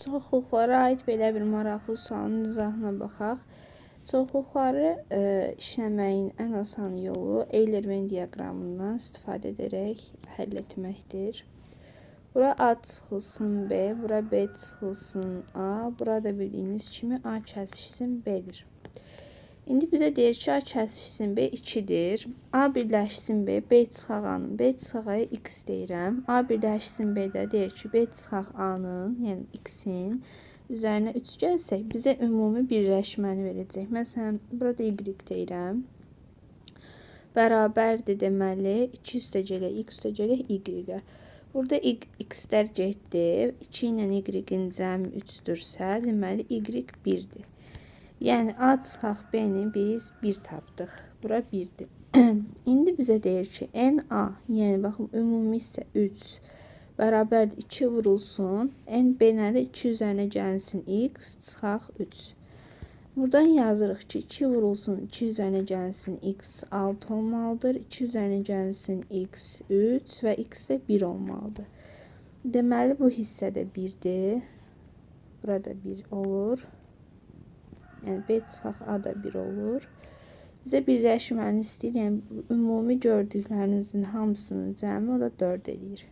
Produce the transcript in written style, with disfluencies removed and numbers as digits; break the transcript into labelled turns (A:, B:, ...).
A: Çoxluqlara aid belə bir maraqlı sualın izahına baxaq. Çoxluqları işləməyin ən asan yolu Euler-Venn diaqramından istifadə edərək həll etməkdir. Bura A çıxılsın B, bura B çıxılsın A, burada bildiyiniz kimi A kəsişsin B-dir. İndi bizə deyir ki, A kəsişsin B 2-dir. A birləşsin B, B çıxaq A-nın, B çıxaq A-ya X deyirəm. A birləşsin B-də deyir ki, B çıxaq A-nın, yəni X-in üzərinə 3 gəlsək, bizə ümumi birləşməni verəcək. Məsələn, burada Y deyirəm. Bərabərdir deməli, 2 üstə gələk, X üstə gələk, Y-ə. Burada X-lər getdi. 2 ilə Y-in cəmi 3-dürsə, deməli Y 1-dir. Yəni A çıxaq B-ni biz 1 tapdıq. Bura 1-dir. İndi bizə deyir ki, NA, yəni baxın, ümumi hissə 3 bərabərdir 2 vurulsun. NB nədir? 2 üzərinə gəlsin X çıxaq 3. Buradan yazırıq ki, 2 vurulsun, 2 üzərinə gəlsin X 6 olmalıdır. 2 üzərinə gəlsin X 3 və X də 1 olmalıdır. Deməli, bu hissə də 1-dir. Burada 1 olur. Yəni, B çıxaq A da 1 olur. Bizə birləşməni istəyir. Yəni, ümumi gördüklərinizin hamısının cəmi o da 4 eləyir.